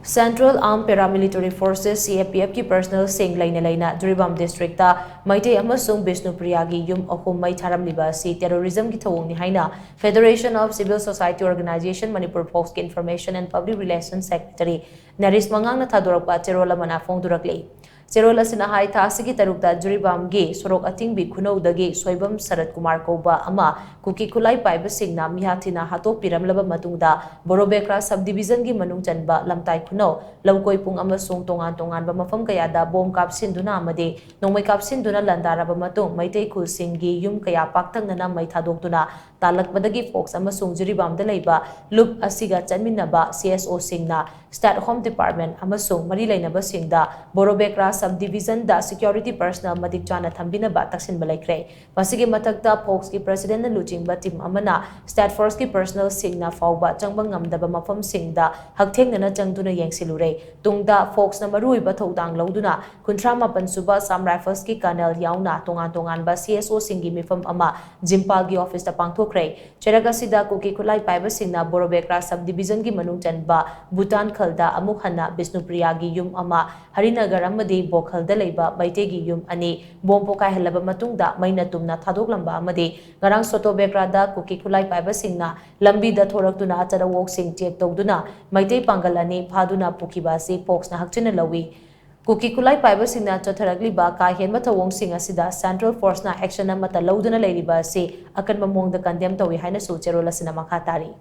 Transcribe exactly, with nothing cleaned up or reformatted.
Central Armed Paramilitary Forces, C A P F ꯀꯤ personnel ꯁꯤꯡ ꯂꯩꯅ ꯂꯩꯅ ꯖꯤꯔꯤꯕꯥꯝ district ꯇ ꯃꯩꯇꯩ ꯑꯃꯁꯨꯡ ꯕꯤꯁꯅꯨꯄ꯭ꯔꯤꯌꯥꯒꯤ ꯌꯨꯝ ꯑꯍꯨꯝ ꯃꯩ ꯊꯥꯔꯝꯂꯤꯕ ꯑꯁꯤ terrorism ꯒꯤ ꯊꯧꯑꯣꯡꯅꯤ ꯍꯥꯏꯅ Federation of Civil Society Organisation Manipur, fox ꯀꯤ Information and Public Relations Secretary ꯅꯔꯤꯁ ꯃꯉꯥꯡꯅ ꯊꯥꯗꯣꯔꯛꯄ ꯆꯦꯔꯣꯜ ꯑꯃꯅ ꯐꯣꯡꯗꯣꯔꯛꯂꯤ꯫ ꯆꯦꯔꯣꯜ ꯑꯁꯤꯅ ꯍꯥꯏ, ꯊꯥ ꯑꯁꯤꯒꯤ ꯇꯔꯨꯛꯇ ꯖꯤꯔꯤꯕꯥꯝꯒꯤ ꯁꯣꯔꯣꯛ ꯑꯊꯤꯡꯕꯤ ꯈꯨꯅꯧꯗꯒꯤ ꯁꯣꯏꯕꯝ ꯁꯔꯠ ꯀꯨꯃꯥꯔ ꯀꯧꯕ ꯑꯃ ꯀꯨꯀꯤ ꯈꯨꯠꯂꯥꯏ ꯄꯥꯏꯕꯁꯤꯡꯅ ꯃꯤꯍꯥꯊꯤꯅ ꯍꯥꯠꯇꯣꯛꯄꯤꯔꯝꯂꯕ ꯃꯇꯨꯡꯗ, ꯕꯣꯔꯣꯕꯦꯀ꯭ꯔꯥ sub division ꯒꯤ ꯃꯅꯨꯡ ꯆꯟꯕ ꯂꯝꯇꯥꯏ ꯈꯨꯅꯧ, ꯂꯧꯀꯣꯏ ꯄꯨꯡ ꯑꯃꯁꯨꯡ ꯇꯣꯉꯥꯟ ꯇꯣꯉꯥꯟꯕ ꯃꯐꯝ ꯀꯌꯥꯗ ꯕꯣꯝ ꯀꯥꯞꯁꯤꯟꯗꯨꯅ ꯑꯃꯗꯤ ꯅꯣꯡꯃꯩ ꯀꯥꯞꯁꯤꯟꯗꯨꯅ ꯂꯥꯟꯗꯥꯔꯕ ꯃꯇꯨꯡ, ꯃꯩꯇꯩ ꯈꯨꯜꯁꯤꯡꯒꯤ ꯌꯨꯝ ꯀꯌꯥ ꯄꯥꯛꯊꯪꯅꯅ ꯃꯩ ꯊꯥꯗꯣꯛꯇꯨꯅ ꯇꯥꯜꯂꯛꯄꯗꯒꯤ, ꯐꯣꯛꯁ ꯑꯃꯁꯨꯡ ꯖꯤꯔꯤꯕꯥꯝꯗ ꯂꯩꯕ ꯂꯨꯞ ꯑꯁꯤꯒ ꯆꯠꯃꯤꯟꯅꯕ C S O ꯁꯤꯡꯅ State Home Department ꯑꯃꯁꯨꯡ ꯃꯔꯤ ꯂꯩꯅꯕꯁꯤꯡꯗ ꯕꯣꯔꯣꯕꯦꯀ꯭ꯔꯥ sub division ꯗ security personnel ꯃꯇꯤꯛ ꯆꯥꯅ ꯊꯝꯕꯤꯅꯕ ꯇꯛꯁꯤꯟꯕ ꯂꯩꯈ꯭ꯔꯦ꯫ ꯃꯁꯤꯒꯤ ꯃꯊꯛꯇ, ꯐꯣꯛꯁꯀꯤ president ꯅ ꯂꯨꯆꯤꯡꯕ team ꯑꯃꯅ state force ꯀꯤ personnel ꯁꯤꯡꯅ ꯐꯥꯎꯕ ꯆꯪꯕ ꯉꯝꯗꯕ ꯃꯐꯝꯁꯤꯡꯗ ꯍꯛꯊꯦꯡꯅꯅ ꯆꯪꯗꯨꯅ ꯌꯦꯡꯁꯤꯜꯂꯨꯔꯦ꯫ ꯇꯨꯡꯗ, ꯐꯣꯛꯁꯅ ꯃꯔꯨꯑꯣꯏꯕ ꯊꯧꯗꯥꯡ ꯂꯧꯗꯨꯅ ꯀꯨꯟꯊ꯭ꯔꯥ ꯃꯥꯄꯟ ꯁꯨꯕ Assam Rifles ꯀꯤ colonel ꯌꯥꯎꯅ ꯇꯣꯉꯥꯟ ꯇꯣꯉꯥꯟꯕ C S O ꯁꯤꯡꯒꯤ ꯃꯤꯐꯝ ꯑꯃ ꯖꯤꯝꯄꯥꯜꯒꯤ office ꯇ ꯄꯥꯡꯊꯣꯛꯈ꯭ꯔꯦ꯫ ꯆꯩꯔꯛ ꯑꯁꯤꯗ ꯀꯨꯀꯤ ꯈꯨꯠꯂꯥꯏ ꯄꯥꯏꯕꯁꯤꯡꯅ ꯕꯣꯔꯣꯕꯦꯀ꯭ꯔꯥ sub division ꯒꯤ ꯃꯅꯨꯡ ꯆꯟꯕ ꯚꯨꯇꯥꯟ ꯈꯜꯗ ꯑꯃꯨꯛ ꯍꯟꯅ ꯕꯤꯁꯅꯨꯄ꯭ꯔꯤꯌꯥꯒꯤ ꯌꯨꯝ ꯑꯃ, ꯍꯔꯤꯅꯒꯔ ꯑꯃꯗꯤ ꯕꯣꯈꯜꯗ ꯂꯩꯕ ꯃꯩꯇꯩꯒꯤ ꯌꯨꯝ ꯑꯅꯤ ꯕꯣꯝ ꯄꯣꯈꯥꯏꯍꯜꯂꯕ ꯃꯇꯨꯡꯗ ꯃꯩꯅ ꯇꯨꯝꯅ ꯊꯥꯗꯣꯛꯂꯝꯕ ꯑꯃꯗꯤ ꯉꯔꯥꯡ ꯁꯣꯇꯣꯕꯦꯀ꯭ꯔꯥꯗ ꯀꯨꯀꯤ ꯈꯨꯠꯂꯥꯏ ꯄꯥꯏꯕꯁꯤꯡꯅ ꯂꯝꯕꯤꯗ ꯊꯣꯔꯛꯇꯨꯅ ꯑꯆꯠ ꯑꯋꯣꯛꯁꯤꯡ check ꯇꯧꯗꯨꯅ ꯃꯩꯇꯩ ꯄꯥꯡꯒꯜ ꯑꯅꯤ ꯐꯥꯗꯨꯅ ꯄꯨꯈꯤꯕ ꯑꯁꯤ ꯐꯣꯛꯁꯅ ꯍꯛꯆꯤꯟꯅ ꯂꯧꯏ꯫ ꯀꯨꯀꯤ ꯈꯨꯠꯂꯥꯏ ꯄꯥꯏꯕꯁꯤꯡꯅ ꯆꯠꯊꯔꯛꯂꯤꯕ ꯀꯥ ꯍꯦꯟꯕ ꯊꯧꯑꯣꯡꯁꯤꯡ ꯑꯁꯤꯗ central force ꯅ action ꯑꯃꯠꯇ ꯂꯧꯗꯨꯅ ꯂꯩꯔꯤꯕ ꯑꯁꯤ ꯑꯀꯟꯕ ꯃꯑꯣꯡꯗ condemn ꯇꯧꯏ ꯍꯥꯏꯅꯁꯨ ꯆꯦꯔꯣꯜ ꯑꯁꯤꯅ ꯃꯈꯥ ꯇꯥꯔꯤ꯫